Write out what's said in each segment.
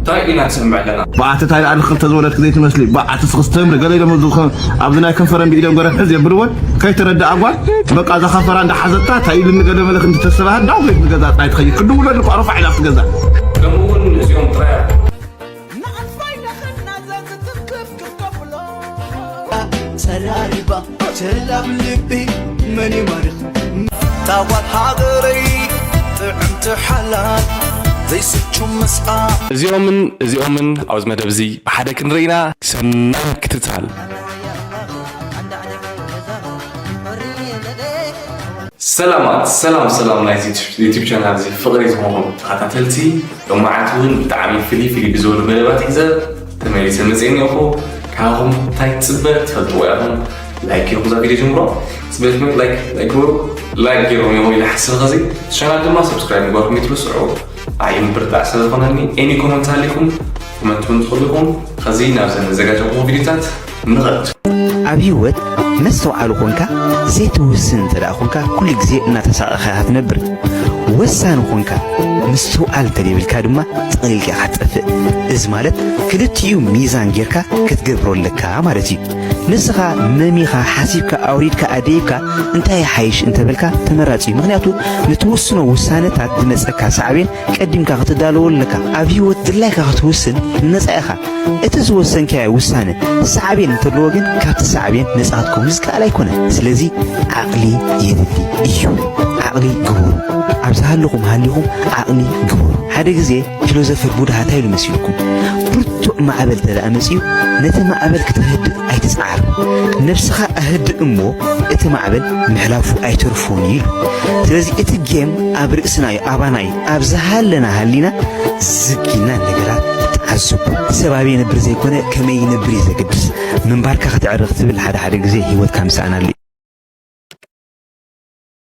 እንታይ ኢና ንሰምዕ ኣለና? ብኣቲ እንታይ ደኣ ንክልተ ዝወለድክ ዘይትመስሊ? ብኣቲ ስኽስ ተምሪ ገለ ኢሎም ኣብዚ ኸ-፣ ኣብዚ ናይ ከንፈረን ብኢዶም ገረብ ሕዝ የብልወን? ከይተረድኣ ጓል፣ በቃ እዛ ከንፈራ እንዳሓዘታ እንታይ ኢሉኒ ገለ መለ ክንዲ ተሰባህ ዳው ቤት ንገዛ ጥራይ ትኸይድ። ክድውለሉ እኮ ረፋዕ ኢላ ኣብቲ ገዛ። ከምኡ እውን እዚኦም ጥራይ ንኣልፋይ ለኸና ዘዝትክፍ ክትከፍሎ። ጸራሪባ ቸላብ ልቢ መን ይማርኽ? ታዋት ሃገረይ ጥዕምቲ ሓላል ዘይስቹ ምስኣ። እዚኦምን እዚኦምን ኣብዚ መደብ እዚ ብሓደ ክንርኢና ሰናይ ክትታል። ሰላማት፣ ሰላም፣ ሰላም ናይዚ ዩቱብ ቻናል እዚ ፍቕሪ ዝኾንኩም ተኸታተልቲ፣ ሎማዓት እውን ብጣዕሚ ፍልይ ፍልይ ብዝበሉ መደባት ሒዘ ተመሊሰ መፅእ እኒኦኹ። ካብኹም እንታይ ትፅበ ትፈልጥዎ ኢኹም። ላይክ ጌርኩም እዛ ቪድዮ ጀምሮ። ፅበት ላይክ፣ ላይክ ግበሩ። ላይክ ጌሮም እዮም ኢለ ሓስብ ኸዚ ቻናል ድማ ሰብስክራይብ ምግባርኩም ይትረስዑ። ኣይምብርታዕ ስለ ዝኾነኒ ኤኒ ኮመንት ሃሊኩም ኮመንት እውን ትኽእሉ ኢኹም። ኸዚ ናብዘን ዘዘጋጀኹም ቪድዮታት ንኸድ። ኣብ ህይወት መስተውዓሊ ኾንካ ዘይትውስን እንተ ደኣ ኾንካ፣ ኩሉ ግዜ እናተሳቐኻ ኢኻ ትነብር። ወሳኒ ኾንካ ምስትውዓል እንተ ዘይብልካ ድማ፣ ጥቕሊልካ ኢኻ ትጠፍእ። እዚ ማለት፣ ክልቲኡ ሚዛን ጌርካ ክትገብሮ ኣለካ ማለት እዩ። ንስኻ መሚኻ፣ ሓሲብካ፣ ኣውሪድካ፣ ኣደይብካ፣ እንታይ ይሓይሽ እንተ በልካ ተመራጺ እዩ። ምኽንያቱ፣ ንትውስኖ ውሳነታት ዝመጸካ ሳዕቤን ቀዲምካ ክትዳለወሉ ኣለካ። ኣብ ህይወት ድላይካ ክትውስን ነጻ ኢኻ። እቲ ዝወሰንካዮ ውሳነ ሳዕቤን እንተለዎ ግን፣ ካብቲ ሳዕቤን ነጻ ክትከውን ዝከኣል ኣይኮነን። ስለዚ ዓቕሊ የድሊ እዩ። ዓቕሊ ግበሩ። ኣብ ዝሃለኹም ሃሊኹም ዓቕሊ ግበሩ። ሓደ ግዜ ፊሎዞፈር ቡድሃ እንታይ ኢሉ መሲልኩም? ብርቱዕ ማዕበል እንተ ደኣ መጺኡ፣ ነቲ ማዕበል ክትህድእ ኣይትጽዓር። ነብስኻ ኣህድእ እሞ፣ እቲ ማዕበል ምሕላፉ ኣይተርፎን እዩ ኢሉ። ስለዚ እቲ ጌም ኣብ ርእስና እዩ፣ ኣባና እዩ። ኣብ ዝሃለና ሃሊና ዝግ ኢልና ነገራት ተዓዝቡ። ሰብ ኣበይ ይነብር ዘይኮነ፣ ከመይ ይነብር እዩ ዘገድስ። ምንባርካ ከተዕሪ ክትብል ሓደ ሓደ ግዜ ህይወትካ ምስኣናሉ እዩ።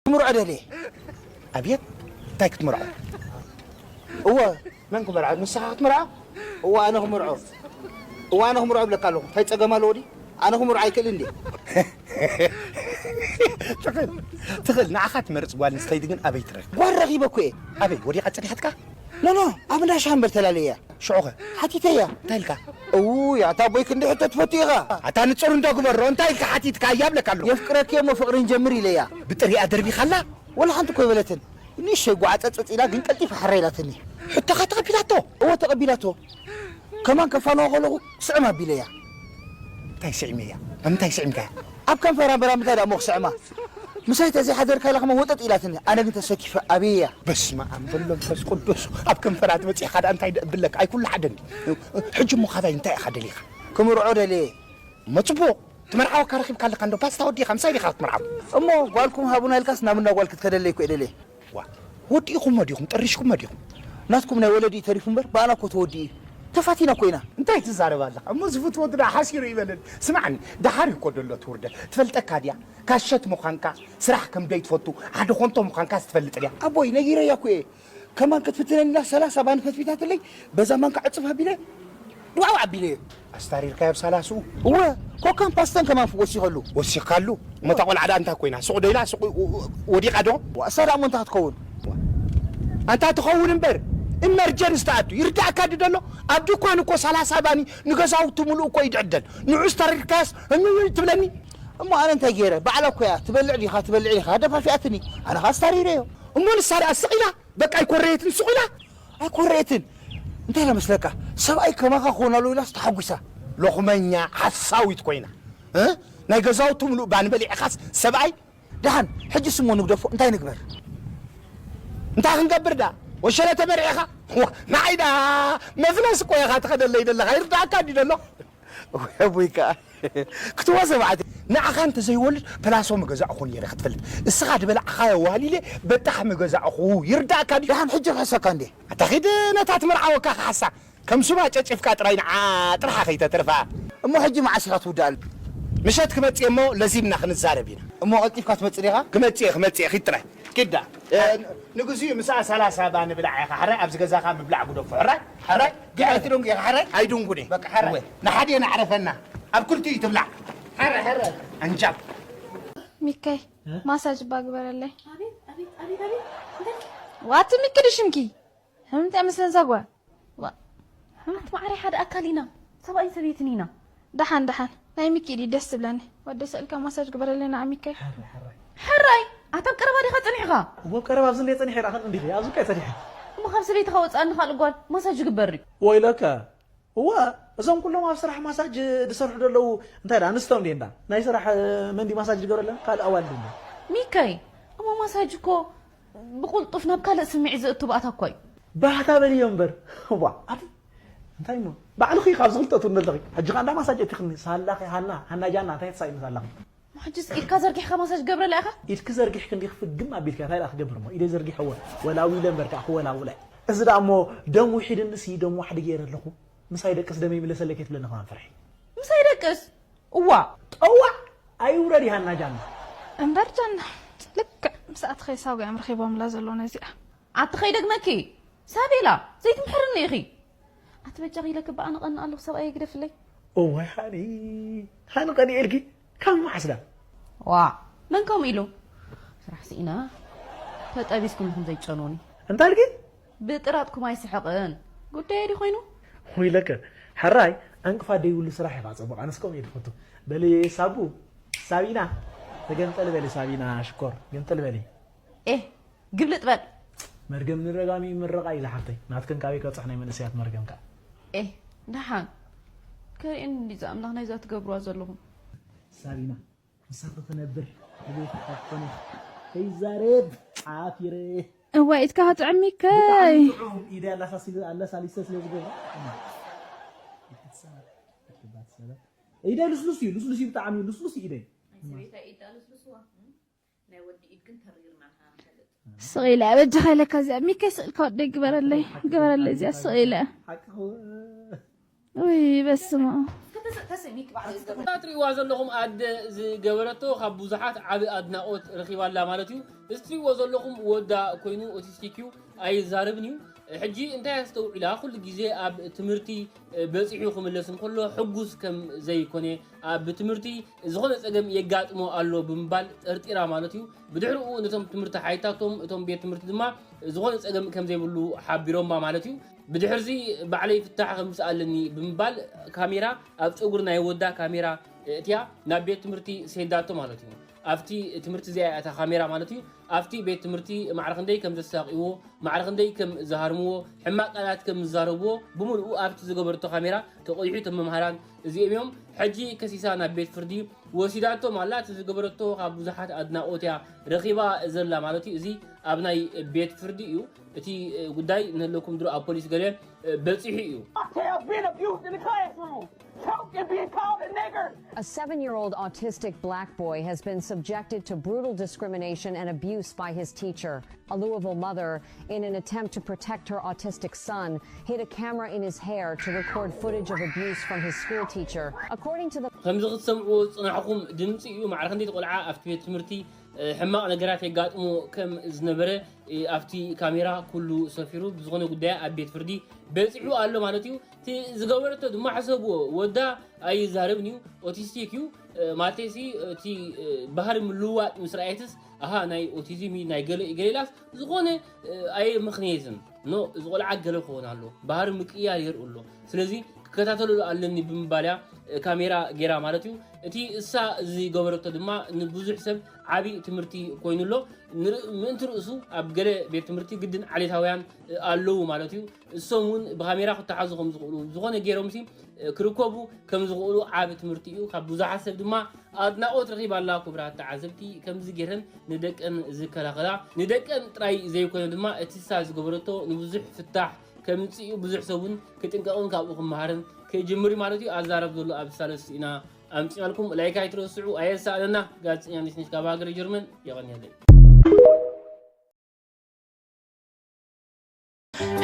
ክምርዖ ደልየ። ኣብየት? እንታይ ክትምርዖ? እወ፣ መን ክመርዖ? ንስኻ ክትምርዖ? እወ፣ ኣነ ክምርዖ። እወ፣ ኣነ ክምርዖ እብለካ ኣለኹ። እንታይ ጸገም ኣለዎ ድዩ? ኣነ ክምርዖ ኣይክእልን ድየ? ትኽእል፣ ትኽእል። ንዓኻ ትመርጽ ጓል ኣንስተይቲ ግን ኣበይ ትረክብ? ጓል ረኺበ እኮ እየ። ኣበይ? ወዲቓ ጸኒሓትካ? ኖ፣ ኖ፣ ኣብ እንዳ ሻምበል ተላለያ። ሽዑኸ? ሓቲተያ። እንታይ ኢልካ? እውይ፣ ኣታ ኣቦይ ክንዲ ሕቶ ትፈቱ ኢኻ። ኣታ ንጹር እንዶ ግበሮ፣ እንታይ ኢልካ ሓቲትካ እያ እብለካ ኣለኹ። የፍቅረኪ እሞ ፍቕሪ ንጀምር ኢለያ። ብጥሪኣ ደርቢኻላ? ወላ ሓንቲ እኮ ኣይበለትን። ንእሽተይ ጓዓ ጸጽ ኢላ ግን ቀልጢፋ ሕራይ ኢላትኒ። ሕቶኻ ተቐቢላቶ? እወ ተቐቢላቶ። ከማን ከፋንዋ ከለኹ ስዕም ኣቢለያ። እንታይ ስዒመያ? ኣብ ምንታይ ስዒምካያ? ኣብ ከንፈራ እምበር ኣብ ምንታይ ደኣ እሞ ክስዕማ? ምሳይ ተዘይሓደርካ ኢላ ከማን ወጠጥ ኢላትኒ። ኣነ ግን ተሰኪፈ ኣብየያ። በስመ ኣብ ወወልድ ወመንፈስ ቅዱስ። ኣብ ከንፈራ ትበጺሕካ ደኣ እንታይ ደኣ እብለካ? ኣይኩሉ ሓደ እንዲ። ሕጂ እሞ ካባይ እንታይ ኢኻ ደሊኻ? ክምርዖ ደልየ። እሞ ጽቡቕ። ትመርዓወካ ረኺብካ ኣለካ እንዶ ፓስታ ወዲኻ ምሳይ ዲኻ ክትምርዓው? እሞ ጓልኩም ሃቡና ኢልካስ ናብ እንዳ ጓል ክትከደለይ እኮ እየ ደልየ። ዋ፣ ወዲእኩሞ ዲኹም? ጠሪሽኩሞ ዲኹም? ናትኩም ናይ ወለዲ እዩ ተሪፉ እምበር፣ ብኣና እኮ ተወዲኡ እዩ። ተፋቲና እኮ ኢና። እንታይ ትዛረብ ኣለኻ? እሞ ዝፍትዎ ወዲ ደኣ ሓሲሩ ይበለኒ። ስማዕኒ፣ ደሓር እዩ እኮ ዘሎ እቲ ውርደት። ትፈልጠካ ድያ? ካሸት ምዃንካ፣ ስራሕ ከም ደይትፈቱ፣ ሓደ ኾንቶ ምዃንካስ ትፈልጥ ድያ? ኣቦይ፣ ነጊረያ እኮ እየ። ከማን ክትፍትነኒ ኢላ ሰላሳ ባኒ ፈትፊታትለይ፣ በዛ ማንካ ዕጽፍ ኣቢለ፣ ድዋው ኣቢለዮ። ኣስታሪርካዮ ኣብ ሰላስኡ? እወ፣ ኮካን ፓስተን ከማን ወሲኸሉ። ወሲኽካሉ? እሞ እታ ቆልዓ ደኣ እንታይ ኮይና? ሱቕ ዶ ኢላ? ሱቕ ወ-፣ ወ-፣ ወዲቓ ዶ? ዋ፣ እሳ ደኣ እሞ እንታይ ክትከውን? ኣንታ ትኸውን እምበር፣ ኢመርጀንስ ትኣቱ። ይርዳእካ ድዩ ደሎ? ኣብ ድኳን እኮ ሰላሳ ባኒ ንገዛውቲ ምሉእ እኮ እዩ ድዕደል። ንዑ ኣስታሪርካዮስ፣ እምም ትብለኒ? እሞ ኣነ እንታይ ገይረ? ባዕላ እኮ እያ። ትበልዕ ዲኻ፣ ትበልዕ ዲኻ? ደፋፊኣትኒ። ኣነ ኸኣ ኣስታሪረዮ። እሞ ንሳ ደኣ ስቕ ኢላ? በቃ ኣይኮረየትን ሱቕ ኢላ? ኣይኮረየትን። እንታይ ኢላ መስለካ? ሰብኣይ ከማኻ ክኾን ኣለዎ ኢላስ ተሓጒሳ። ሎኽመኛ ሓሳዊት ኮይና። እ? ናይ ገዛውቱ ምሉእ ባኒ በሊዕኻስ ሰብኣይ? ደሓን፣ ሕጂ ስሞ ንግደፎ፣ እንታይ ንግበር? እንታይ ክንገብር ደኣ? ወሸለ ተመርዒኻ? ዋ፣ ንዓይ ደኣ መፍለስ እኮ ኢኻ ትኸደለይ ዘለኻ። ይርዳእካ ድዩ ደሎ? ወይ ኣቦይ ከኣ ክትዋ ሰብዓት ንዓኻ እንተዘይወልድ ፕላሶ ምገዛእኹ ነይረ ክትፈልጥ። እስኻ ዝበላዕኻዮ ዋህሊለ በጣሕ ምገዛእኹ። ይርዳእካ ድዩ? ደሓን ሕጂ ክሕሰካ እንዴ? ኣታ ኺድ ነታ ትመርዓወካ ክሓሳ። ከም ሱባ ጨጭፍካ ጥራይ ንዓ ጥርሓ ከይተትርፋ። እሞ ሕጂ መዓስ ኢኻ ትውድኣሉ? ምሸት ክመጽእ እሞ ለዚምና ክንዛረብ ኢና። እሞ ቀልጢፍካ ትመጽእ ዲኻ? ክመጽእ እየ፣ ክመጽእ እየ፣ ኺድ ጥራይ። ኪዳ። እ፣ ንግዚኡ ምሳኣ ሰላሳ ባኒ ብላዕ ኢኻ። ሕራይ ኣብዚ ገዛኻ ምብላዕ ግደፎ። ሕራይ፣ ሕራይ። ግዕቲ ዶንጉ ኢኻ። ሕራይ። ኣይድንጉን እየ። በቃ ሕራይ። እወ። ንሓደ ነዕረፈና። ኣብ ክልቲኡ ትብላዕ። ሕራይ፣ ሕራይ። ኣንጃብ። ሚካይ፣ እ? ማሳጅ እባ ግበረለይ። ኣቤት፣ ኣቤት፣ ኣቤት፣ ኣቤት። እንታይ? ዋቲ ሚኪ ድሽምኪ? ህምንት ምስለን ዛጓ። ዋ። ኣቲ ማዕረይ ሓደ ኣካል ኢና፣ ሰብኣይን ሰበይትን ኢና። ደሓን ደሓን፣ ናይ ሚኪ ኢድ ደስ ትብለኒ። ወደይ ስእልካ ማሳጅ ግበረለይ ንዓ ሚካይ። ሕራይ ኣታ ኣብ ቀረባ ዲኻ ጸኒሕኻ? እወ ኣብ ቀረባ ኣብዚ እንድየ ጸኒሐ፣ ደኣ ክንዲ ኢኺ ኣብዚ እኮ እየ ጸኒሐ። እሞ ካብ ሰበይትኻ ወጻእኒ ካልእ ጓል ማሳጅ ይግበር ድዩ? ወይለከ። እወ፣ እዞም ኩሎም ኣብ ስራሕ ማሳጅ ዝሰርሑ ዘለዉ እንታይ ደኣ ኣንስቶም ድየን ደኣ? ናይ ስራሕ መን ድዩ ማሳጅ ዝገብረለን? ካልእ ኣዋልድ እንድየን። ሚካይ፣ እሞ ማሳጅ እኮ ብቕልጡፍ ናብ ካልእ ስምዒት ዘእቱ ባእታ እኮ እዩ። ባህታ በልዮ እምበር። ዋ ኣቲ እንታይ እሞ ባዕልኺ ካብዚ ክልተ ትውኒ ኣለኺ። ሕጂ ከኣ እንዳ ማሳጅ እቲኽኒ ሳላኺ ሃና ሃና ጃና እንታይ ትሳይኒ ሳላኺ? ሕጅስ ኢድካ ዘርጊሕካ ማሳጅ ገብረላ ኢኻ? ኢድኪ ዘርጊሕኪ እንዲኺ ፍግም ኣቢልካ እንታይ ደኣ ክገብር እሞ ኢደይ ዘርጊሐወ ወላዊለ እምበር ከኣ ክወላውለ። እዚ ደኣ እሞ ደም ውሒድንሲ ደም ዋሕዲ ገይረ ኣለኹ። ምሳይ ደቅስ ደመይ ይምለሰለይ ከይትብለኒ ከማን ፍርሒ። ምሳይ ደቅስ? እዋ። ጠዋዕ ኣይውረድ ይሃና ጃና። እምበር ጃና ልክዕ ምስ ኣትኸይ ሳጉ እዮም ረኺቦምላ ዘለዉ ነዚኣ። ኣቲ ከይደግመኪ ሳቤላ ዘይትምሕርኒ ኢኺ። ኣቲ በጃኺ ኢለኪ ብኣነ ቀንእ ኣለኹ ሰብኣይ ይግደፍለይ። እዋይ ሃኒ ሃኒ ቀኒኤልኪ ካብ መዓስ ዳ? ዋ መን ከምኡ ኢሉ? ስራሕ ስኢና ተጠቢስኩም ኢኹም ዘይጨኑኒ። እንታይ ኢልኪ? ብጥራጥኩም ኣይስሕቕን ጉዳየ ድዩ ኮይኑ? ወይለከ ሕራይ ዕንቅፋት ደይብሉ ስራሕ ኢኻ ጽቡቕ ኣነስ ከምኡ እየ ዝፈቱ። በሊ ሳቡ ሳቢና ተገንጠል በሊ ሳቢና ሽኮር ገንጠል በሊ። ኤህ ግልብጥ በል። መርገም ንረጋሚ ምረቓ ኢላ ሓፍተይ ናትክን ካበይ ከብጽሕ ናይ መንእሰያት መርገም ከኣ። ኤህ ደሓን ከርእየኒ እንዲ ዝኣምላኽ ናይዛ ትገብርዋ ዘለኹም። ሳቢና ምሳኺ ክነብር ድሌት ካብ ኮነ ከይዛረብ ሓፊረ። እዋይ ኢድካ ክጥዕም ሚከይ። ብጣዕሚ ጥዑም ኢደ ኣላሳሲ- ኣላሳሊሰ ስለ ዝገብራ። ኢደ ልስሉስ እዩ፣ ልስሉስ እዩ፣ ብጣዕሚ ልስሉስ እዩ ኢደይ። ናይ ሰበይታ ኢድ ኣልስልስዋ፣ እም? ናይ ወዲ ኢድ ግን ተሪርና ንሕና ንፈልጥ። ስቕ ኢለ በጃኻ ኢለካ እዚኣ ሚከይ ስቕ ኢልካ ወደይ ግበረለይ፣ ግበረለይ እዚኣ ስቕ ኢለ። ሓቂ ክው- ውይ በስመ ኣብ። እስከ ተሰ- ተሰ- ሚክ ባዕሉ ዝገብር። እዛ ትሪእዋ ዘለኹም ኣደ ዝገበረቶ ካብ ብዙሓት ዓቢ ኣድናቖት ረኺባላ ማለት እዩ። እዚ ትሪእዎ ዘለኹም ወዳ ኮይኑ ኦቲስቲክ እዩ፣ ኣይዛረብን እዩ። ሕጂ እንታይ ኣስተውዒላ? ኩሉ ግዜ ኣብ ትምህርቲ በጺሑ ክምለስ እንከሎ ሕጉስ ከም ዘይኮነ፣ ኣብ ትምህርቲ ዝኾነ ጸገም የጋጥሞ ኣሎ ብምባል ጠርጢራ ማለት እዩ። ብድሕሪኡ ነቶም ትምህርቲ ሓይታቶም እቶም ቤት ትምህርቲ ድማ ዝኾነ ጸገም ከም ዘይብሉ ሓቢሮማ ማለት እዩ። ብድሕርዚ ባዕለይ ፍታሕ ከምጽእ ኣለኒ ብምባል ካሜራ ኣብ ጸጉሪ ናይ ወዳ ካሜራ እትያ ናብ ቤት ትምህርቲ ሰይዳቶ ማለት እዩ። ኣብቲ ትምህርቲ እዚኣ እያ እታ ካሜራ ማለት እዩ። ኣብቲ ቤት ትምህርቲ ማዕረ ክንደይ ከም ዘሳቕይዎ፣ ማዕረ ክንደይ ከም ዝሃርምዎ፣ ሕማቕ ቃላት ከም ዝዛረብዎ ብምሉኡ ኣብቲ ዝገበረቶ ካሜራ ተቐዲሑ እቶም መምሃራን እዚኦም እዮም። ሕጂ ከሲሳ ናብ ቤት ፍርዲ ወሲዳቶም ኣላ። እቲ ዝገበረቶ ካብ ብዙሓት ኣድናቖት እያ ረኺባ ዘላ ማለት እዩ። እዚ ኣብ ናይ ቤት ፍርዲ እዩ። እቲ ጉዳይ ንህለኩም ድሮ ኣብ ፖሊስ ገለ በጺሑ እዩ። Cocktail being abused in the classroom. Choke and being called a nigger. A seven year old autistic black boy has been subjected to brutal discrimination and abuse by his teacher. A Louisville mother, in an attempt to protect her autistic son, hid a camera in his hair to record footage of abuse from his school teacher. According to the ከምዚ ክትሰምዕዎ ዝጸናሕኹም ድምጺ እዩ። ማዕረ ክንደይ እቲ ቆልዓ ኣብቲ ቤት ትምህርቲ ሕማቕ ነገራት የጋጥሞ ከም ዝነበረ ኣብቲ ካሜራ ኩሉ ሰፊሩ ብዝኾነ ጉዳያ ኣብ ቤት ፍርዲ በጺሑ ኣሎ ማለት እዩ። እቲ ዝገበረቶ ድማ ሕሰብዎ፣ ወዳ ኣይዛረብን እዩ፣ ኦቲስቲክ እዩ። ማለተይሲ እቲ ባህሪ ምልውዋጥ ምስ ረኣየትስ ኣሃ ናይ ኦቲዝም እዩ ናይ ገለ እዩ ገለ ኢላስ ዝኾነ ኣየምኽንየትን። ኖ እዚ ቆልዓ ገለ ክኾን ኣሎ፣ ባህሪ ምቅያር የርኢ ኣሎ። ስለዚ ክከታተለሉ ኣለኒ ብምባል እያ ካሜራ ገይራ ማለት እዩ። እቲ እሳ ዝገበረቶ ድማ ንብዙሕ ሰብ ዓቢ ትምህርቲ ኮይኑ ኣሎ። ምእንቲ ርእሱ ኣብ ገለ ቤት ትምህርቲ ግድን ዓሌታውያን ኣለዉ ማለት እዩ። እሶም እውን ብካሜራ ክተሓዙ ከም ዝኽእሉ ዝኾነ ገይሮምሲ ክርከቡ ከም ዝኽእሉ ዓቢ ትምህርቲ እዩ። ካብ ብዙሓት ሰብ ድማ ኣድናቖት ረኺባ ኣላ። ክቡራት ተዓዘብቲ ከምዚ ገይረን ንደቀን ዝከላኸላ ንደቀን ጥራይ ዘይኮነ ድማ እቲ እሳ ዝገበረቶ ንብዙሕ ፍታሕ ከምጽእ እዩ። ብዙሕ ሰብ እውን ክጥንቀቕን ካብኡ ክመሃርን ክጅምር እዩ ማለት እዩ። ኣዛረብ ዘሎ ኣብ ሳለስቲ ኢና ኣምጺናልኩም። ላይክ ኣይትረስዑ ኣየሳእነና። ጋዜጠኛ ነሽነሽ ካብ ሃገረ ጀርመን የቐንየለይ።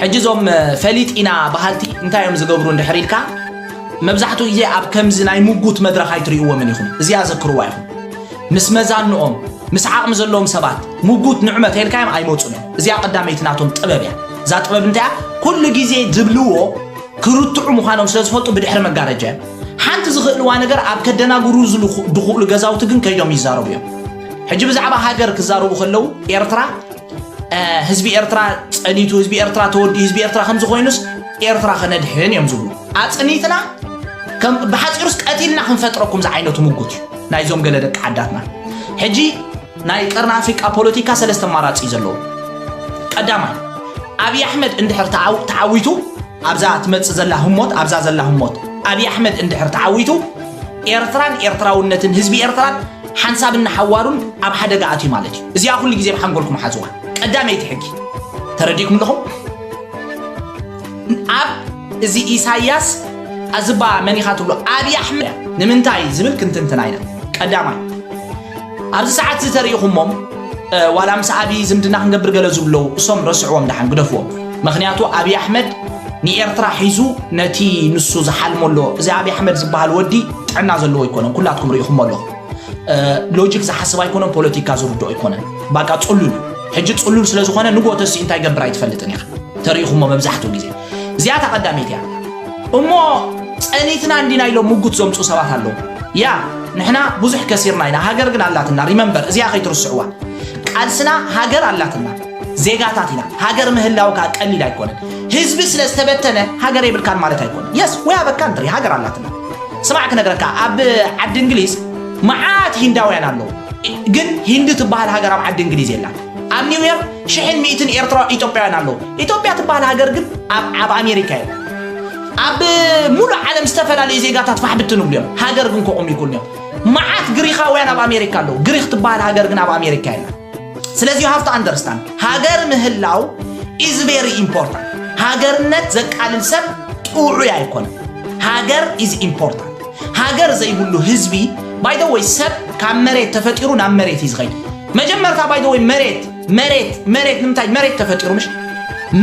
ሕጂ እዞም ፈሊጥ ኢና በሃልቲ እንታይ እዮም ዝገብሩ እንድሕር ኢልካ መብዛሕትኡ ግዜ ኣብ ከምዚ ናይ ምጉት መድረኽ ኣይትርእይዎምን ኢኹም። እዚኣ ዘክርዋ ኢኹም። ምስ መዛንኦም ምስ ዓቕሚ ዘለዎም ሰባት ምጉት ንዕመት ኢልካዮም ኣይመፁን እዮም። እዚኣ ቀዳመይቲ ናቶም ጥበብ እያ። እዛ ጥበብ እንታይ እያ? ኩሉ ግዜ ዝብልዎ ክርትዑ ምዃኖም ስለ ዝፈልጡ ብድሕሪ መጋረጃ እዮም። ሓንቲ ዝኽእልዋ ነገር ኣብ ከደናግሩ ዝኽእሉ ገዛውቲ ግን ከይዶም ይዛረቡ እዮም። ሕጂ ብዛዕባ ሃገር ክዛረቡ ከለዉ ኤርትራ ህዝቢ ኤርትራ ጸኒቱ ህዝቢ ኤርትራ ተወዲኡ ህዝቢ ኤርትራ ከምዚ ኮይኑስ ኤርትራ ከነድሕን እዮም ዝብሉ። ኣጽኒትና ከም ብሓጺሩስ ቀቲልና ክንፈጥረኩም ዝዓይነቱ ምጉት እዩ ናይዞም ገለ ደቂ ዓዳትና። ሕጂ ናይ ቀርኒ ኣፍሪቃ ፖለቲካ ሰለስተ ኣማራጺ እዩ ዘለዎ። ቀዳማይ፣ ኣብይ ኣሕመድ እንድሕር ተዓው- ተዓዊቱ ኣብዛ ትመጽእ ዘላ ህሞት ኣብዛ ዘላ ህሞት ኣብይ ኣሕመድ እንድሕር ተዓዊቱ ኤርትራን ኤርትራውነትን ህዝቢ ኤርትራን ሓንሳብን ንሓዋሩን ኣብ ሓደጋ ኣትዩ ማለት እዩ። እዚኣ ኩሉ ግዜ ብሓንጎልኩም ሓዝዋ። ቀዳመይቲ ሕጊ ተረዲእኩም ኣለኹም? ኣብ እዚ ኢሳያስ ኣዝባ መኒኻ ትብሎ ኣብይ ኣሕመድ ንምንታይ ዝብል ክንትንትና ኢና። ቀዳማይ ኣብዚ ሰዓት እዚ ተሪኢኹሞም ዋላ ምስ ኣብይ ዝምድና ክንገብር ገለ ዝብለው እሶም ረስዕዎም ደሓን ግደፍዎም። ምክንያቱ ኣብይ ኣሕመድ ንኤርትራ ሒዙ ነቲ ንሱ ዝሓልሞ ኣሎ። እዚ ኣብይ ኣሕመድ ዝበሃል ወዲ ጥዕና ዘለዎ ኣይኮነን። ኩላትኩም ርኢኹሞ ኣለኹም። ሎጂክ ዝሓስብ ኣይኮነን፣ ፖለቲካ ዝርድኦ ኣይኮነን። ባቃ ጽሉል። ሕጂ ጽሉል ስለ ዝኾነ ንግሆ ተሲኡ እንታይ ገብር ኣይትፈልጥን ኢኻ። ተሪኢኹሞ መብዛሕትኡ ግዜ። እዚኣ እታ ቀዳመይቲ እያ። እሞ ጸኒትና እንዲና ኢሎም ምጉት ዘምጹ ሰባት ኣለዉ። ያ ንሕና ብዙሕ ከሲርና ኢና፣ ሃገር ግን ኣላትና። ሪመምበር እዚኣ ከይትርስዕዋ። ቃልስና ሃገር ኣላትና፣ ዜጋታት ኢና። ሃገር ምህላው ከኣ ቀሊል ኣይኮነን። ህዝቢ ስለ ዝተበተነ ሃገር የብልካን ማለት ኣይኮነን። የስ ወይ ኣበካ እንትሪ ሃገር ኣላትና። ስማዕ ክነግረካ፣ ኣብ ዓዲ እንግሊዝ መዓት ሂንዳውያን ኣለዉ፣ ግን ሂንዲ ትበሃል ሃገር ኣብ ዓዲ እንግሊዝ የላን። ኣብ ኒውዮርክ ሽሕን ሚእትን ኤርትራ ኢትዮጵያውያን ኣለዉ። ኢትዮጵያ ትበሃል ሃገር ግን ኣብ ኣብ ኣሜሪካ እያ። ኣብ ሙሉእ ዓለም ዝተፈላለዩ ዜጋታት ፋሕ ብትን ይብሉ እዮም። ሃገር ግን ከቑም ይኩን እዮም። መዓት ግሪኻውያን ኣብ ኣሜሪካ ኣለዉ። ግሪኽ ትበሃል ሃገር ግን ኣብ ኣሜሪካ የላ። ስለዚ you have to understand ሃገር ምህላው is very important። ሃገርነት ዘቃልል ሰብ ጥዑይ ኣይኮነን። ሃገር is important። ሃገር ዘይብሉ ህዝቢ by the way ሰብ ካብ መሬት ተፈጢሩ ናብ መሬት እዩ ዝኸይድ። መጀመርታ by the way መሬት መሬት መሬት ንምንታይ መሬት ተፈጢሩ ምሽ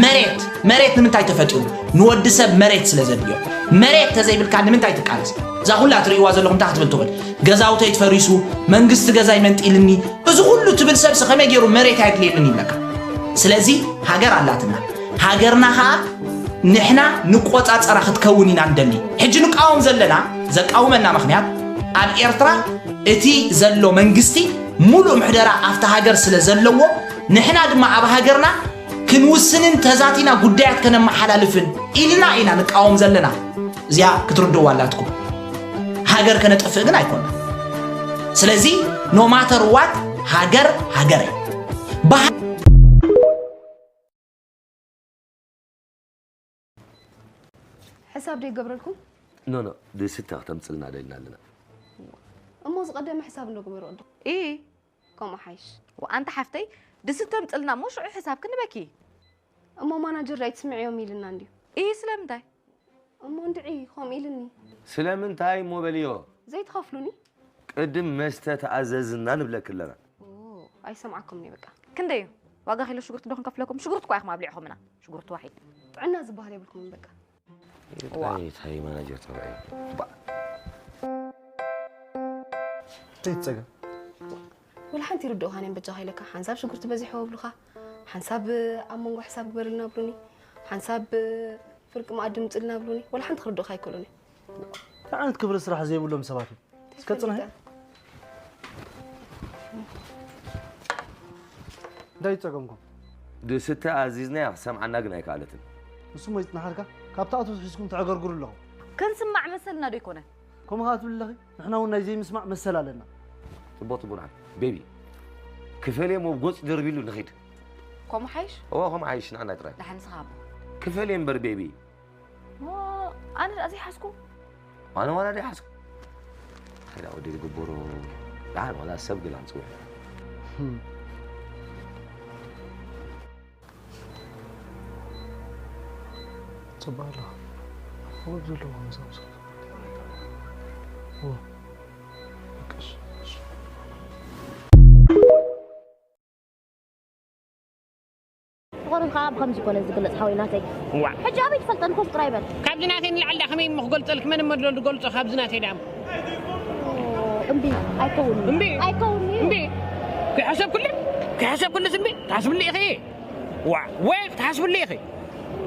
መሬት መሬት ንምንታይ ተፈጢሩ ንወዲ ሰብ መሬት ስለ ዘድልዮ። መሬት ተዘይብልካ ንምንታይ ትቃለስ? እዛ ኩላ ትርእይዋ ዘለኹም እንታይ ክትብል ትኽእል? ገዛውተይ ትፈሪሱ መንግስቲ ገዛይ መንጢልኒ እዚ ኩሉ ትብል ሰብሲ ከመይ ገይሩ መሬት ኣየድልየንን ይብለካ? ስለዚ ሃገር ኣላትና። ሃገርና ኸኣ ንሕና ንቆጻጸራ ክትከውን ኢና ንደሊ። ሕጂ ንቃወም ዘለና ዘቃውመና ምኽንያት ኣብ ኤርትራ እቲ ዘሎ መንግስቲ ሙሉእ ምሕደራ ኣብቲ ሃገር ስለ ዘለዎ ንሕና ድማ ኣብ ሃገርና ክንውስንን ተዛቲና ጉዳያት ከነመሓላልፍን ኢልና ኢና ንቃወም ዘለና። እዚኣ ክትርድዋ ኣላትኩም። ሃገር ከነጥፍእ ግን ኣይኮና። ስለዚ no matter what ሃገር ሃገር እያ። ብሃ- ሕሳብ ዶ ይገብረልኩም? ኖ ኖ ድስታ ክተምፅልና ደልና ኣለና። እሞ ዝቐደመ ሕሳብ እንዶ ግበሩ ቅድም። ኢሂ ከምኡ ሓይሽ። ወኣንታ ሓፍተይ ድስቲ ተምፅልና እሞ ሽዑ ሕሳብ ክንበኪ። እሞ ማናጀር ኣይትስምዕዮም ኢልና እንድዩ። ኢሂ ስለምንታይ? እሞ እንድዒ ከምኡ ኢልኒ። ስለምንታይ እሞ በልዮ። ዘይትኸፍሉኒ? ቅድም መስተ ተኣዘዝና ንብለኪ ኣለና። ኦ፣ ኣይሰምዓኩምኒ በቃ። ክንደይ እዩ? ዋጋ ኪሎ ሽጉርቲ ዶ ክንከፍለኩም? ሽጉርቲ እኳ ኢኹም ኣብሊዕኹምና። ሽጉርቲ ዋሒድ። ጥዕና ዝበሃል የብልኩምን በቃ። እንታይ እንታይ ማናጀር ተባዒ። ዘይትፀገም ወላ ሓንቲ ይርድኡኻን እዮም በጃኻ ኢለካ። ሓንሳብ ሽጉርቲ በዚሕዎ ይብሉኻ፣ ሓንሳብ ኣብ መንጎ ሕሳብ ግበርልና ይብሉኒ፣ ሓንሳብ ፍርቂ መኣዲ ምፅልና ይብሉኒ። ወላ ሓንቲ ክርድኡኻ ኣይክእሉን እዮም። እንታይ ዓይነት ክብሪ ስራሕ ዘይብሎም ሰባት እዮም። እስከ ፅናሕ። እንታይ ይፀገምኩም? ድስቲ ኣዚዝናያ ክሰምዓና ግን ኣይከኣለትን። ንሱም ወይ ፅናሓልካ ካብቲ ኣቶ ሒዝኩም ተዕገርግሩ ኣለኹም። ክንስማዕ መሰልና ዶ ኣይኮነን? ከምኡ ከዓ ትብል ኣለኺ? ንሕና እውን ናይ ዘይምስማዕ መሰል ኣለና። ፅቡቅ ፅቡቅ ንዓል ቤቢ ክፈል እሞ ጎፅ ደርቢሉ ንኺድ። ከምኡ ሓይሽ? እዎ ከም ሓይሽ ንዓና ጥራይ ደሓን ንስኻ ኣቦ። ክፈል እየ እምበር ቤቢ። ሞ ኣነ ደኣ ዘይሓዝኩ። ኣነ ዋላ ደይ ሓዝኩ። ሓይላ ወዲ ዝግበሩ ደሓን ዋላ ሰብ ግላ ንፅውዕ። ፅቡቅ ኣለኻ። ክወድ ዘለዎ ምሳምሳ ፍቕሪ ከዓ ብኸምዚ ኮነ ዝግለፅ ሓወይ ናተይ። ዋዕ ሕጂ ኣበይ ትፈልጠኒ ኮፍ ጥራይ በል። ካብዚ ናተይ ንላዕሊ ዳ ከመይ እሞ ክገልፀልክ መን እሞ ድሎ ዝገልፆ ካብዚ ናተይ ዳ እምቢ ኣይከውንን እምቢ ኣይከውንን እዩ። እምቢ ከይሓሰብኩሉ ከይሓሰብኩሉስ እምቢ ትሓስብሉ ኢኺ። ዋዕ ወይ ክትሓስብሉ ኢኺ።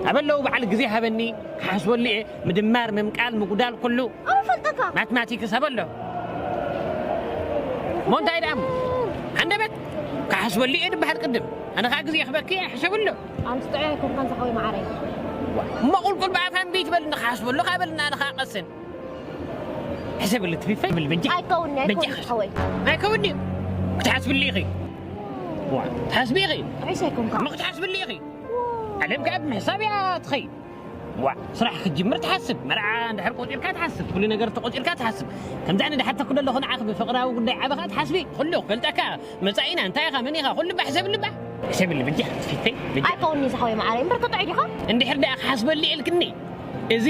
ኣበለው በዓል ግዜ ሃበኒ ክሓስበሉ እየ። ምድማር ምምቃል ምጉዳል ኩሉ ኣበይ ፈልጠካ? ማትማቲክስ ኣበሎ እሞ እንታይ ደኣ እሞ ሃንደበት ክሓስበሉ እየ ድበሃል ቅድም ኣነ ከዓ ግዜ ክበኪ እየ ሕሰብሎ። ኣንስ ጥዑይ ኣይኮንካን ዝሓወይ መዓረይ። እሞ ቁልቁል ብኣፋ እምቢ ትበልኒ፣ ክሓስበሉ ካብ በልና ኣነ ከዓ ቀስን። ሕሰብሉ ትፊፈ ብል በጃ። ኣይከውንኒ፣ ኣይከውንኒ በጃ። ሓወይ። ኣይከውንኒ እዩ። ክትሓስብሉ ኢኺ። ዋ፣ ትሓስቢ ኢኺ። ርዕሽ ኣይኮንካ። እሞ ክትሓስብሉ ኢኺ። ዓለም ከዓ ብምሕሳብ እያ ትኸይድ። ዋ፣ ስራሕ ክትጅምር ትሓስብ፣ መርዓ እንድሕር ቆጺርካ ትሓስብ፣ ኩሉ ነገር ተቆጺርካ ትሓስብ። ከምዚ ኣነ ድሓተኩ ዘለኹ ንዓኺ ብፍቕራዊ ጉዳይ ዓቢ ኸኣ ትሓስቢ። ኩሉ ክፈልጠካ፣ መጻኢና እንታይ ኢኻ፣ መን ኢኻ፣ ኩሉ ባሕ ዘብል እባ። ሕሰብሉ በጃ፣ ፊተይ፣ በጃ። ኣይከውንኒ ዝሓወይ መዓረይ፣ እምበር ክትጥዑይ ዲኻ? እንድሕር ደኣ ክሓስበሉ ኢልክኒ፣ እዚ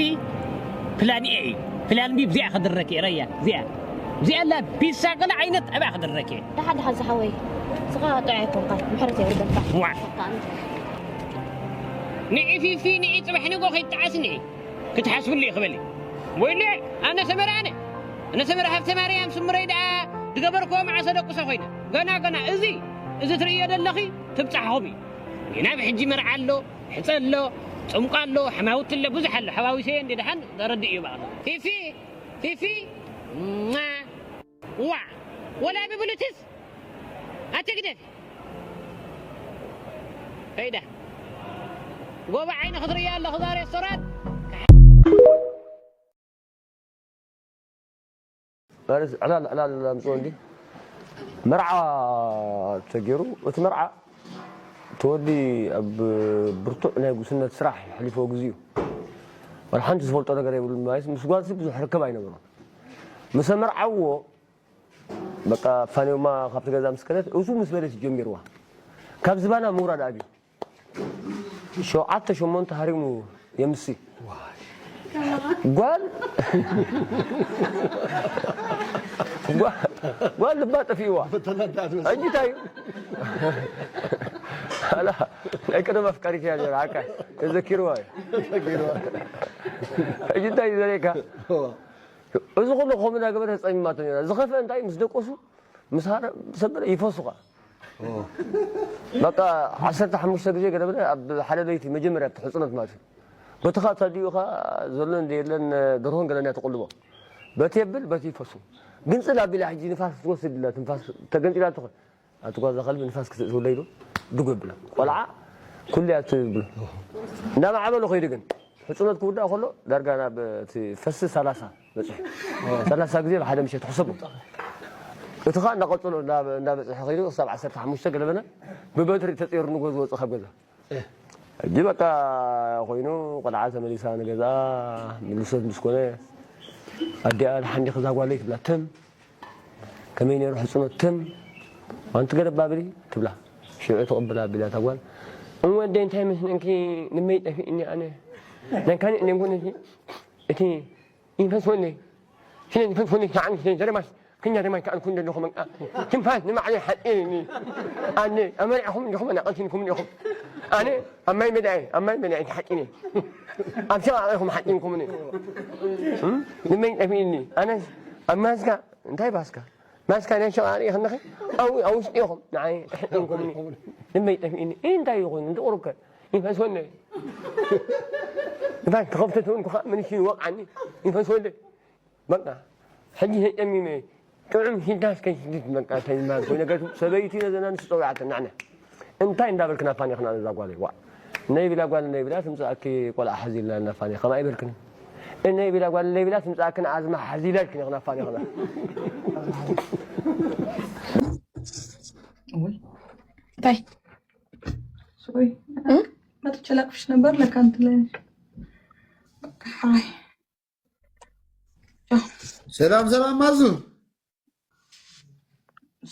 ፕላን ኤ እዩ። ፕላን ቢ ብዚኣ ክድረክ እየ፣ ረያ፣ እዚኣ። እዚኣ ኣላ ፒሳ ገለ ዓይነት ኣብኣ ክድረክ እየ። ደሓን፣ ደሓን ዝሓወይ፣ ስኻ ጥዑይ ኣይኮንካን፣ ምሕረት የውርደልካ። ዋ። ንዒ ፊፊ፣ ንዒ ጽባሕ ንጎ ከይትጠዓስኒ። ክትሓስብሉ እዩ ክበሊ። ወይለ፣ ኣነ ሰመረ ኣነ። ኣነ ሰመረ ሃብተ ማርያም ስምረይ ደኣ ዝገበርክዎ መዓሰ ደቁሰ ኮይነ። ገና፣ ገና እዚ፣ እዚ ትርእዮ ዘለኺ ትብጻሕኹም እዩ። ገና ብሕጂ መርዓ ኣሎ፣ ሕጸ ኣሎ፣ ጽምቋ ኣሎ፣ ሕማውቲ ኣሎ፣ ብዙሕ ኣሎ። ሓዋዊሰዮ እንደ ደሓን ተረድእ እዩ በኣኻ። ፊፊ፣ ፊፊ፣ ሟ፣ ዋ፣ ወላ ብብሉትስ ኣትግደፊ። ከይዳ። ጎቦ ዓይኒ ክትርእያ ኣለኹ እዛ ሬስቶራንት። ማለት ዕላል፣ ዕላል ኣምጽኦ እንዲ። መርዓ ተገይሩ፣ እቲ መርዓ እቲ ወዲ ኣብ ብርቱዕ ናይ ጉስነት ስራሕ የሕሊፍዎ ግዜኡ። ዋላ ሓንቲ ዝፈልጦ ነገር የብሉን ማለት ምስ ጓልሲ ብዙሕ ርክብ ኣይነበሮን። ምስ ኣመርዓውዎ በቃ ፋንዮማ ካብቲ ገዛ ምስ ከደት፣ እሱ ምስ በለት ጀሚርዋ። ካብ ዝባና ምውራድ ኣብዩ። ሸውዓተ ሸሞንተ ሃሪሙ የምሲ። ጓል፣ ጓል፣ ጓል ልባ ጠፊእዋ። ሕጂ እንታይ እዩ? ኣላ፣ ናይ ቀደም ኣፍቃሪት እያ ነይራ፣ ዓካ፣ ተዘኪርዋ እዩ። ሕጂ እንታይ እዩ ዘርእየካ? እዚ ኩሉ ከምኡ እናገበረ ጸሚማቶ ነይራ። ዝኸፍአ እንታይ ምስ ደቆሱ፣ ምስ ሃረ-፣ ሰበረ ይፈሱ ኸኣ። በቃ ዓሰርተ ሓሙሽተ ግዜ ገለ በለ ኣብ ሓደ ለይቲ መጀመርያ እቲ ሕጽኖት ማለት እዩ። በቲ ኸኣ ተዲኡ ኸኣ ዘሎ እንደ የለን ደርሆን ገለን እያ ትቕልቦ። በቲ የብል፣ በቲ ይፈሱ። ግንጽል ኣቢላ ሕጂ ንፋስ ክትወስድ ኢላ ትንፋስ ተገንጢላ ትኾን። ኣቲ ጓዛ ከልቢ ንፋስ ክትእትውለይ ኢሉ ድጉ የብላ። ቆልዓ ኩሉ እያ ትብሎ። እንዳማዕበሎ ከይዱ ግን ሕጽኖት ክውዳእ ከሎ ዳርጋ ናብ እቲ ፈሲ ሰላሳ በጺሑ። ሰላሳ ግዜ ብሓደ ምሸት ሕሰቡ። እቲ ኸኣ እንዳቐጸሎ እንዳ-፣ እንዳበጽሐ ከይዱ ክሳብ ዓሰርተ ሓሙሽተ ገለበና ብበትሪ ተጸይሩ ንጎ ዝወጽእ ካብ ገዛ። ሕጂ በቃ ኮይኑ ቆልዓ ተመሊሳ ንገዛ ምልሶት ምስ ኮነ ኣዲኣ ደሓን ዲኺ እዛ ጓለይ ትብላ። ትም ከመይ ነይሩ ሕጽኖት? ትም ኣንቲ ገለ ባብሊ ትብላ። ሽዑ ትቕብላ ኣቢላ እታ ጓል። እሞ ኣደይ እንታይ መስለንኪ ንመይ ጠፊእኒ ኣነ። ናይ ካልእ እንደ ኮነ እቲ፣ እቲ ይንፈስ ወለይ። ስለ ይንፈስ ወለይ ተዓን ስለ ዘረባስ ከኛ ደማ ይከኣልኩ እንደለኹ በቃ። ትንፋስ ንባዕለይ ሓጺርኒ። ኣነ ኣመሪዕኹም እንዲኹም ኣናቐልቲንኩም እንዲኹም። ኣነ ኣብ ማይ መዳይ፣ ኣብ ማይ መዳይ ተሓጺነ። ኣብ ሸቓቕ ኢኹም ሓጺንኩምኒ። እም? ንመይ ጠፊእኒ። ኣነስ ኣብ ማስካ፣ እንታይ ባስካ? ማስካ ናይ ሸቓቕ ርኢኽንኺ? ኣብ፣ ኣብ ውሽጢ ኢኹም ንዓይ ተሓጺንኩምኒ። ንመይ ጠፊእኒ። እንታይ እዩ ኮይኑ? እንድቑር እኮ ይንፈስ ወለይ። ንፋስ ክኸፍቶ ተወንኩ ኸኣ ምንሽ ይወቕዓኒ። ይንፈስ ወለይ። በቃ፣ ሕጂ ተጨሚመ፣ ጥዑም ሽዳስ ከይሽድድ በቃ፣ ተይማል ኮይነ፣ ገቱ ሰበይቲ ነዘን ኣንስቲ ጸዊዓተን፣ ናዕና። እንታይ እንዳበልክን ኣፋኒኽና ነዛ ጓለይ፣ ዋእ። ነይ ቢላ ጓል፣ ነይ ቢላ ትምጻእኪ ቆልዓ ሓዚልና እናፋኒ፣ ከምኣ ኣይበልክን። ነይ ቢላ ጓል፣ ነይ ቢላ ትምጻእክን ኣዝማ ሓዚላ ኢልክን ኢኽን ኣፋኒኽና። እንታይ? ሶሪ። እ? መጥቼ ላቅፍሽ ነበር፣ ለካ እንትን ላይ ነሽ። በቃ፣ ሓይ። ሰላም፣ ሰላም ማዙ።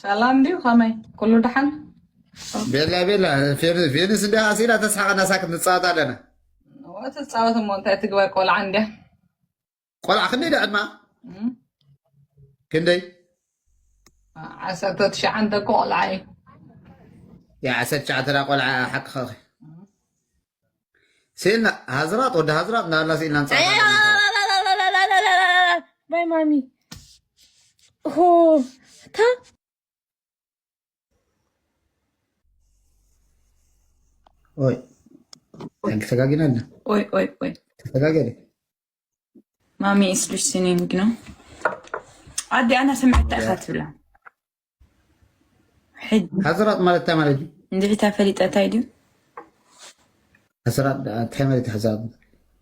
ሰላም ድዩ? ከመይ? ኩሉ ደሓን? ቤላ፣ ቤላ፣ ፌን-፣ ፌንስ እንዲያ ኣስኢላ ተስሓቐና ሳክት ንጻወት ኣለና። እዋ፣ ትጻወት እሞ እንታይ ትግበር ቆልዓ እንዲያ። ቆልዓ ክንደይ ደኣ ዕድማ? እም? ክንደይ? ዓሰርተ ትሽዓተ እኮ ቆልዓ እዩ። ያ፣ ዓሰርተ ትሽዓተ ደኣ ቆልዓ ሓቅኻ። እም። ስኢልና ሃዝራጥ፣ ወዲ ሃዝራጥ እናበልና ስኢልና ንጻወት ኣለና። ባይ ማሚ። ሆ፣ እታ ኦይ፣ ተጋጊና እንደ ኦይ፣ ኦይ፣ ኦይ። ተጋጊና። ማሚ is listening ነው። ኣዲ ኣና ስምዕታ ኢኻ ትብላ። ሕጂ ሃዝራጥ ማለት እንታይ ማለት እዩ? እንድዒታ ፈሊጠ እንታይ ድዩ? ሃዝራጥ እንታይ ማለት እዩ? ሃዝራጥ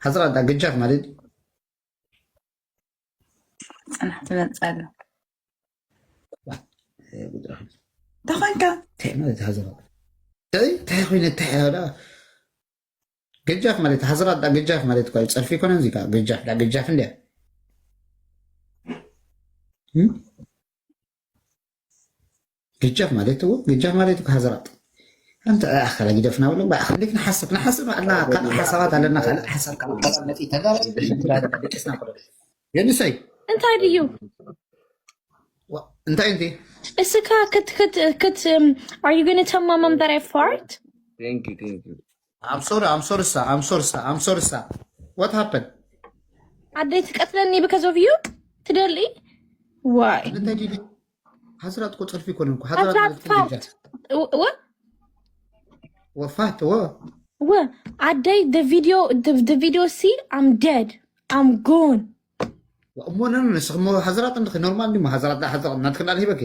ሓዝራጥ ዳ ገጃፍ ማለት እዩ። ፅናሕ ትመፅእ ኣሎ። ዋ፣ እ፣ ጉድራ። እንታይ ኮይንካ? እንታይ ማለት ሓዝራጥ? እንታይ እንታይ ኮይነ እንታይ ያዳ? ገጃፍ ማለት ሓዝራጥ ዳ ገጃፍ ማለት እኮ እዩ። ፀርፊ ይኮነ እዚ ካ ገጃፍ ዳ ገጃፍ እንዲያ። እም? ገጃፍ ማለት እኮ ገጃፍ ማለት እኮ ሓዝራጥ። እንተ ኣኸላ ግደፍና ብሎ ባእ እንዴት ንሓስብ ንሓስብ ኣልና ካልእ ሓሳባት ኣለና ካልእ ሓሳብ ካብ ካልእ መጽኢ ተዛረብ። ደቂስና ብሎ የንሰይ እንታይ ድዩ? ዋ፣ እንታይ እንቲ እስካ ክት ክት ክት are you gonna tell my mom that I fart? Thank you, thank you. I'm sorry, I'm sorry, sir. I'm sorry, sir. I'm sorry, sir. What happened? ኣደይ ትቀትለኒ because of you? ትደሊ? Why? እንታይ ዲዲ ሓዝራጥ እኮ ጸርፊ ይኮነ እኮ ሓዝራጥ ሓዝራጥ ማለት እኮ ፋት ገጃፍ። ወ- ወ- ወፋት ወ ወ ኣደይ the video the, the video see I'm dead, I'm gone. እሞ ነን ንስኽ እሞ ሓዝራጥ እንድኺ ኖርማል እንዲሞ ሓዝራጥ ዳ ሓዝራጥ እናትክና ሂበኪ።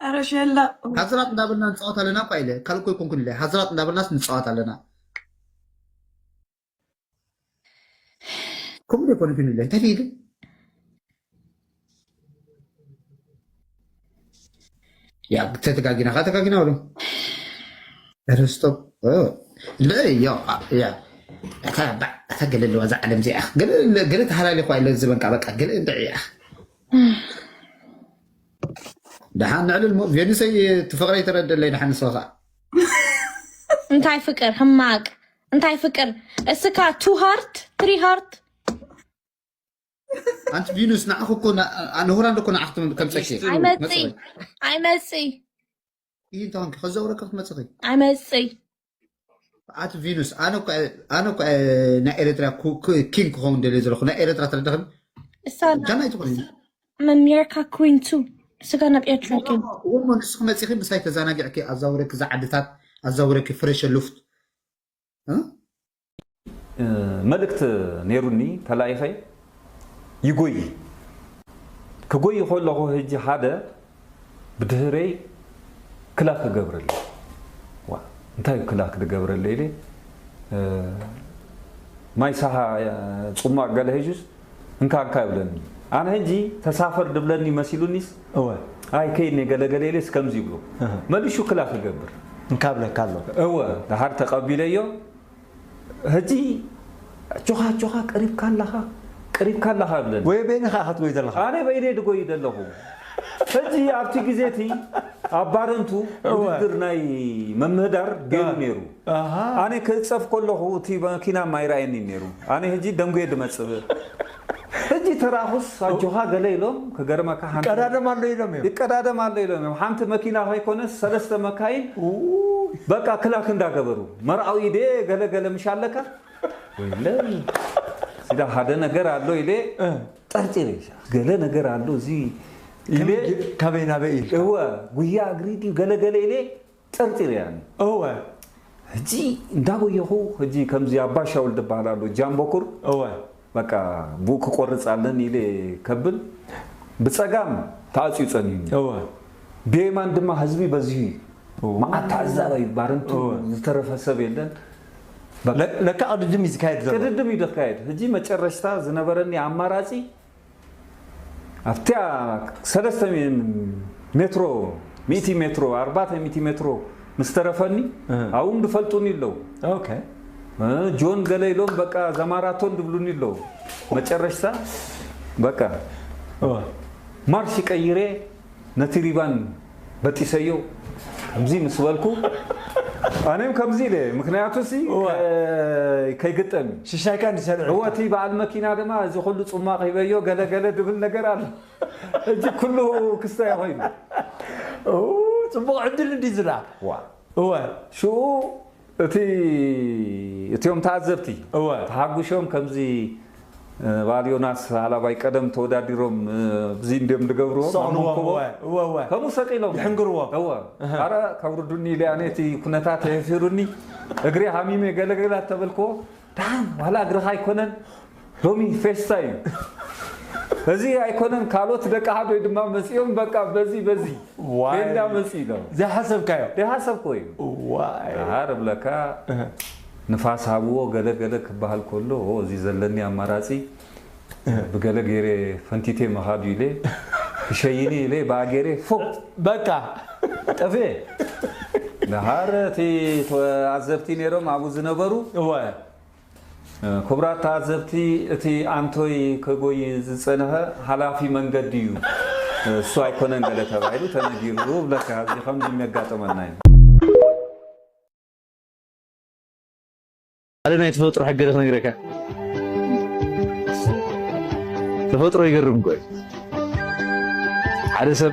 ኧረ ሸላ ሓዝራጥ እንዳበልና ንጻወት ኣለና እኳ ኢለ ካልኮ ይኮንኩን ኢለ ሓዝራጥ እንዳበልናስ ንጻወት ኣለና። ከምኡ ዘይኮነ ግን ኢለ እንታይ ኢለ ያ ተተጋጊና ካ ተጋጊና ወሎ። ኧረ ስቶፕ። ኦ፣ እንደ ያው ያ እታ ባ- እታ ገለ ኣለዋ እዛ ዓለም እዚኣ ገለ ገለ ተሃላሊ ኳ ኢለ ዝበንቃ በቃ ገለ እንደ ያ ደሓን ንዕልል ሞ ቬኒሰይ ትፍቕረይ ተረደለይ ደሓን ንስኻ እንታይ ፍቅር ሕማቅ እንታይ ፍቅር እስካ two heart three heart? ኣንቲ ቪኑስ ንዓኹ እኮ ንሁራን እኮ ንዓኽ ከምፀኪ ኣይመፅይ ኣይመፅይ ይህ እንተኾንኪ ከዘውረካ ክትመፅኺ ኣይመፅይ ኣቲ ቪኑስ ኣነ እኮ ኣነ እኮ ናይ ኤርትራ ኪንግ ክኸውን ደልየ ዘለኹ ናይ ኤርትራ ተረዳኽን እሳና ጃና ኣይትኾኒ ኣሜሪካ ኩዊን ቱ ስጋ ናብ ኤርትራ ኪንግ እሞ ንስኺ መፂኺ ምሳይ ተዘናጊዕኪ ኣዛውረኪ እዛ ዓድታት ኣዛውረኪ ፍሬሸ ሉፍት መልእክት ነይሩኒ ተላኢኸ ይጎይ ክጎይ ከለኹ ህጂ ሓደ ብድህረይ ክላክ ክገብረለይ እንታይ ክላክ ክገብረለይ ኢለ ማይ ሳሃ ፅሟቅ ገለ ህጁስ እንካ እንካ ይብለኒ ኣነ ህጂ ተሳፈር ድብለኒ መሲሉኒስ እወ ኣይ ከይኒ ገለገለ ኢለስ ከምዚ ይብሎ እህ። መሊሹ ክላክ ይገብር እንካ ብለካ ኣሎ እወ ደሓር ተቐቢለዮ ህጂ ጆኻ ጆኻ ቀሪብካ ኣለኻ ቀሪብካ ኣለኻ ይብለኒ ወይ በይንኻ ክትጎይ ዘለኻ ኣነ በይነይ ድጎይ ደለኹ ህጂ ኣብቲ ግዜ እቲ ኣብ ባረንቱ እወ። ውድድር ናይ መምህዳር ገይሩ ነይሩ ኣሃ ኣነ ክእፀፍ ከለኹ እቲ መኪና ማይረኣየኒ ነይሩ ኣነ ህጂ ደንጉየ ድመፅእ ህጂ ተራኹስ ኣጆኻ ገለ ኢሎም ክገርመካ ሓንቲ ቀዳደም ኣሎ ኢሎም እዮም ይቀዳደም ኣሎ ኢሎም እዮም ሓንቲ መኪና ከይኮነስ ሰለስተ መካይን በቃ ክላክ እንዳገበሩ መርዓዊ ኢደ ገለ ገለ ምሽ ኣለካ ወይለይ ሲዳ ሓደ ነገር ኣሎ ኢለ ጠርጢረ ገለ ነገር ኣሎ እዚ ኢለ ከመይ ጌ- ካበይ ናበይ ኢል እወ ጉያ እግሪ ድዩ ገለ ገለ ኢለ ጠርጢረ ያኒ እወ ሕጂ እንዳጎየኹ ሕጂ ከምዚ ኣባሻውል ዝበሃል ኣሎ ጃምቦኩር እወ በቃ ብኡ ክቆርፅ ኣለን ኢለ ከብል ብፀጋም ተኣፅዩ ፀኒኒ እወ ብየማን ድማ ህዝቢ በዚሁ እዩ መዓት ተዓዛባይ ባረንቱ ዝተረፈ ሰብ የለን ለ- ለካ ቅድድም እዩ ዝካየድ ዘሎ ቅድድም እዩ ዝካየድ ሕጂ መጨረሽታ ዝነበረኒ ኣማራፂ ኣብቲያ ሰለስተ ሜትሮ ሚእቲ ሜትሮ ኣርባዕተ ሚእቲ ሜትሮ ምስ ተረፈኒ ኣብኡም ዝፈልጡኒ ኣለዉ ኦኬ እ፣ ጆን ገለ ኢሎም በቃ ዘማራቶን ዝብሉኒ ኣለዉ መጨረሽታ በቃ እወ ማርሽ ቀይሬ ነቲ ሪባን በጢሰዮ ከምዚ ምስ በልኩ ኣነም ከምዚ ኢለ ምክንያቱ ሲ እወ። ከይግጠም እዩ ሽሻይካ እንዲሰንዑ እወ እቲ በዓል መኪና ድማ እዚ ኩሉ ፅማቕ ሂበዮ ገለገለ ድብል ነገር ኣሎ እዚ ኩሉ ክስታይ ኮይኑ ጽቡቕ ዕድል እንዲ ዝላ ዋ እወ ሽኡ እቲ እቲኦም ተዓዘብቲ እወ ተሓጉሾም ከምዚ ባል ዮናስ ሃላባይ ቀደም ተወዳዲሮም እዚ እንዲም ዝገብርዎ ሰቕልዎም እወ እወ እወ ከምኡ ሰቂሎም ይሕንግርዎም እወ ኣረ ከብርዱኒ ኢለ ኣነ እቲ ኩነታት የፊሩኒ እግሪ ሃሚመ ገለገላ ተበልክዎ ደሓን ዋላ እግርኻ ኣይኮነን ሎሚ ፌስታ እዩ እዚ ኣይኮነን ካልኦት ደቂ ሓደ ድማ መፂኦም በቃ በዚ በዚ ዋይ ቤንዳ መፂ ኢሎም ዘይሓሰብካዮ ደይሓሰብክዎ እዩ ዋይ ደሃር እብለካ እህ። ንፋስ ሃብዎ ገለ ገለ ክበሃል ከሎ፣ ኦ፣ እዚ ዘለኒ ኣማራጺ ብገለ ገይረ ፈንቲቴ ምኻድ ኢለ፣ ክሸይኒ ኢለ ብኣ ገይረ ፎ በቃ ጠፍኤ። ደሓር እቲ ተዓዘብቲ ነይሮም ኣብኡ ዝነበሩ። እወ። ክቡራት ተዓዘብቲ፣ እቲ ኣንቶይ ከጎይ ዝጸንሐ ሓላፊ መንገዲ እዩ፣ እሱ ኣይኮነን ገለ ተባሂሉ ተነጊሩ ብለካ፣ እዚ ከምዚ የሚያጋጥመና እዩ። ሓደ ናይ ተፈጥሮ ሕገ ዶ ክነግረካ? ተፈጥሮ ይገርም እኮ እዩ። ሓደ ሰብ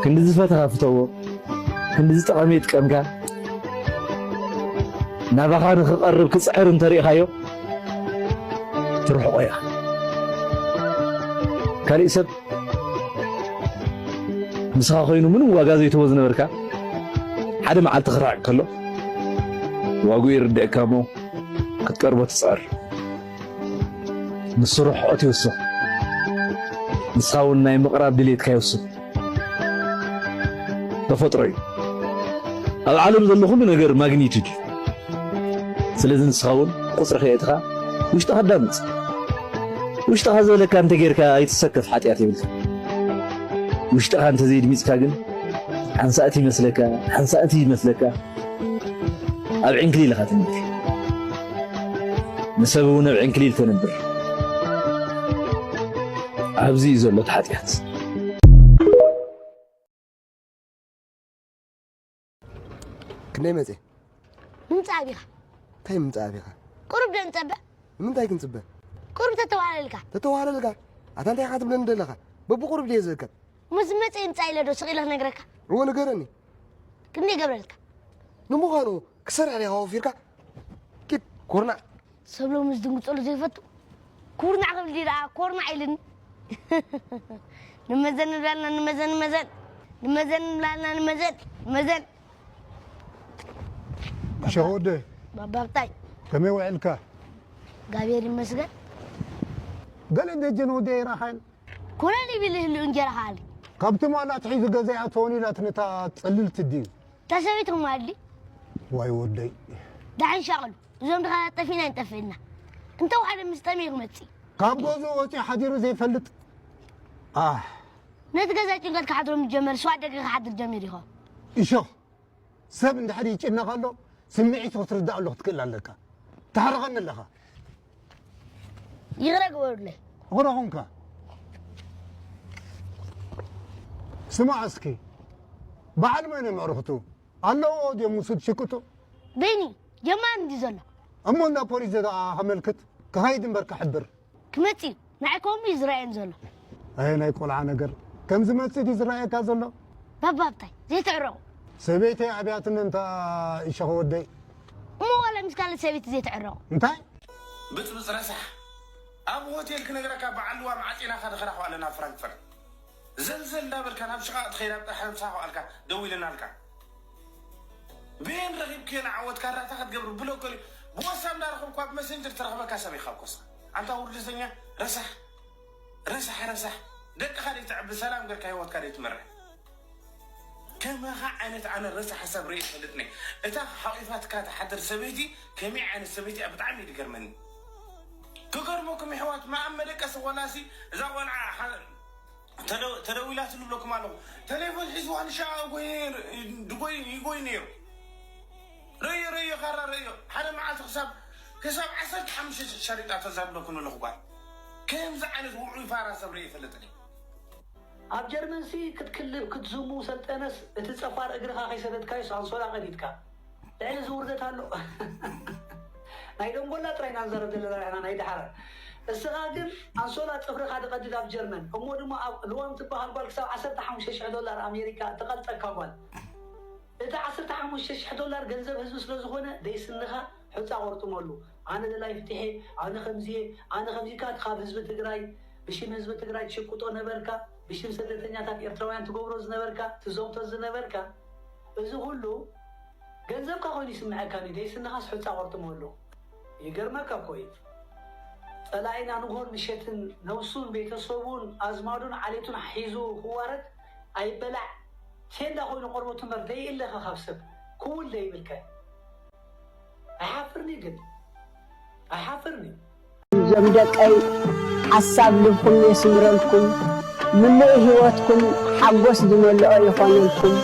ክንዲ ዝፈተኻ ፍተዎ፣ ክንዲ ዝጠቐመ ይጥቀምካ፣ ናባኻ ንኽቐርብ ክጽዕር እንተሪእኻዮ፣ ትርሕቆ ኢኻ። ካሊእ ሰብ ንስኻ ኮይኑ ምንም ዋጋ ዘይትህቦ ዝነበርካ፣ ሓደ መዓልቲ ክርሕቅ ከሎ፣ ዋግኡ ይርድእካ እሞ፣ ክትቀርቦ ትጽዕር። ንሱ ርሕቀት ይውስኽ። ንስኻ እውን ናይ ምቕራብ ድሌትካ ይውስኽ። ተፈጥሮ እዩ። ኣብ ዓለም ዘሎ ኩሉ ነገር ማግኒቱድ እዩ። ስለዚ ንስኻ እውን ቁጽሪ ከየእትኻ ውሽጥኻ ኣዳምጽ። ውሽጥኻ ዝበለካ እንተጌርካ ኣይትሰከፍ፣ ሓጢኣት የብልካ። ውሽጥኻ እንተዘይድሚጽካ ግን ሓንሳእቲ ይመስለካ፣ ሓንሳእቲ ይመስለካ፣ ኣብ ዕንክሊል ኢኻ ትነብር። ንሰብ እውን ኣብ ዕንክሊል ተንብር። ኣብዚ እዩ ዘሎ እቲ ሓጢኣት። ክንደይ መጽየ? ምምጻእ ኣቢኻ። እንታይ ምምጻእ ኣቢኻ? ቁሩብ ዶ ንጸበ? ንምንታይ ክንጽበ? ቁሩብ ተተዋህለልካ። ተተዋህለልካ? ኣታ እንታይ ኢኻ ትብለኒ ዘለኻ? በብቁሩብ ድየ ዝእከብ? ምስ መጸ ይምጻእ ኢለ ዶ ስቕ ኢለ ክነግረካ? እወ ንገረኒ። ክንደይ ገብረልካ? ንምዃኑ ክሰርሕ ዲኻ ወፊርካ? ኪድ፣ ኮርናዕ። ሰብ ሎሚ ዝድንግጸሉ ዘይፈቱ። ኩርናዕ ክብል ድዩ ደኣ? ኮርናዕ ኢልኒ። ንመዘን ንብላልና፣ ንመዘን፣ ንመዘን። ንመዘን ንብላልና፣ ንመዘን፣ ንመዘን። እሸ ወደ። ባባ ብታይ። ከመይ ውዕልካ? ጋብኤል ይመስገን። ገለ ደጀን ወደ ይራኻን። ኮለል ይብል ይህሉ እንጀራ ካሊ። ካብቲ ማላ ትሒዙ ገዛ ይኣትወን ኢላትኒ እታ ጽልልቲ ድዩ? እታ ሰበይትኩም ኣድሊ? ዋይ ወደይ። ደሓን ሻቕሉ። እዞም ድኻ ጠፊና ይንጠፍእና። እንተ ወሓደ ምስ ጠምየ ክመጽእ። ካብ ገዝኡ ወጺኡ ሓዲሩ ዘይፈልጥ? ኣህ። ነቲ ገዛ ጭንቀት ክሓድሮ ምስ ጀመረ፣ ስዋ ደገ ክሓድር ጀሚሩ ይኸውን። እሾኽ። ሰብ እንድሕር ይጭነቕ ኣሎ፣ ስምዒቱ ክትርዳእሉ ክትክእል ኣለካ። ተሕርቐኒ ኣለኻ። ይቕረ ግበሩለይ። ይቕረ ኹንካ። ስማዕ እስኪ፣ በዓል መን እዮም ኣዕሩኽቱ? ኣለዎ ድዮም ውሱድ ሽቅጡ? በይኒ፣ ጀማሪ እንዲ ዘሎ። እሞ እንዳ ፖሊስ ደኣ ከመልክት፣ ክኸይድ እምበር ክሕብር። ክመጽእ እዩ። ንዓይ ከምኡ እዩ ዝረኣየኒ ዘሎ። ኣየ ናይ ቆልዓ ነገር፣ ከም ዝመጽእ ድዩ ዝረኣየካ ዘሎ? ባባ ብታይ፣ ዘይትዕረቑ። ሰበይተይ ኣብያትኒ እንታ ይሸኸ ወደይ። እሞ ዋላ ምስ ካልእ ሰበይቲ ዘይትዕረቑ። እንታይ? ብጽብጽ ረሳሕ። ኣብ ሆቴል ክነግረካ በዓል ልዋም ዓጺናኻ ንኸዳ ከዋለ ናብ ፍራንክፈርት። ዘልዘል እንዳበልካ ናብ ሽቓቕ ትኸይድ ኣብ ጥራሕ ምሳኻ ዋልካ ደዊልናልካ። በየን ረኺብክዮ ንዓወት ካራታ ክትገብር ብሎኮሊ ብወሳ እንዳረኸብኳ ብመሰንጀር ትረኽበካ ሰብ ኢኻ ኮሳ። ኣንታ ውርደተኛ ረሳሕ። ረሳሕ ረሳሕ። ደቅኻ ደይትዕቢ ሰላም ገርካ ህይወትካ ደይትመርሕ። ከማኻ ዓይነት ኣነ ረሳሕ ሰብ ርኢ ይፈልጥኒ። እታ ሓቂፋትካ ትሓድር ሰበይቲ ከመይ ዓይነት ሰበይቲ እያ ብጣዕሚ እዩ ዝገርመኒ። ክገርመኩም ይሕዋት መኣብ መደቀሲ ቆላሲ እዛ ቆልዓ ተደዊላትሉ ብለኩም ኣለኹ። ተሌፎን ሒዝዋ ንሻ ጎይ ድጎይ ይጎይ ነይሩ። ረዮ ረዮ ካራ ረዮ ሓደ መዓልቲ ክሳብ ክሳብ ዓሰርተ ሓሙሽተ ሸሪጣ ተዛብለኩም ኣለኹ ጓል። ከምዚ ዓይነት ውዑይ ፋራ ሰብ ርኢ ይፈልጥኒ። ኣብ ጀርመንሲ ክትክልብ ክትዝሙ ሰልጠነስ እቲ ጸፋር እግርኻ ከይሰደድካዮስ ኣንሶላ ቀዲድካ። ልዕሊ እዚ ውርደት ኣሎ። ናይ ደንጎላ ጥራይ ኢና ንዛረብ ዘለና ኢና ናይ ደሓረ። እስኻ ግን ኣንሶላ ጽፍርኻ ትቐድድ ኣብ ጀርመን እሞ ድማ ኣብ ልዋም ትበሃል ጓል ክሳብ ዓሰርተ ሓሙሽተ ሽሕ ዶላር ኣሜሪካ ትቐልጠካ ጓል። እቲ ዓሰርተ ሓሙሽተ ሽሕ ዶላር ገንዘብ ህዝቢ ስለ ዝኾነ ደይስንኻ ሑጻ ቆርጥመሉ። ኣነ ደላይ ፍትሒ፣ ኣነ ከምዚየ፣ ኣነ ከምዚካ ካብ ህዝቢ ትግራይ ብሽም ህዝቢ ትግራይ ትሽቅጦ ነበርካ፣ ብሽም ስደተኛታት ኤርትራውያን ትገብሮ ዝነበርካ ትዘምቶ ዝነበርካ እዚ ኩሉ ገንዘብካ ኮይኑ ይስምዐካ እንዲ ደይስንኻስ ሑጻ ቆርጥመሉ። ይገርመካ እኮ እዩ። ጸላኢና ንግሆን ምሸትን ነብሱን ቤተሰቡን ኣዝማዱን ዓሌቱን ሒዙ ክዋረድ ኣይበላዕ ቴንዳ ኮይኑ ቆርበቱ እምበር ደይእለኸ ካብ ሰብ ክውል ደይብልከ። ኣይሓፍርን እዩ ግን ኣይሓፍርን እዩ። እዞም ደቀይ ሓሳብ ልብኩም የስምረልኩም፣ ምሉእ ህይወትኩም ሓጎስ ዝመልኦ ይኾነልኩም።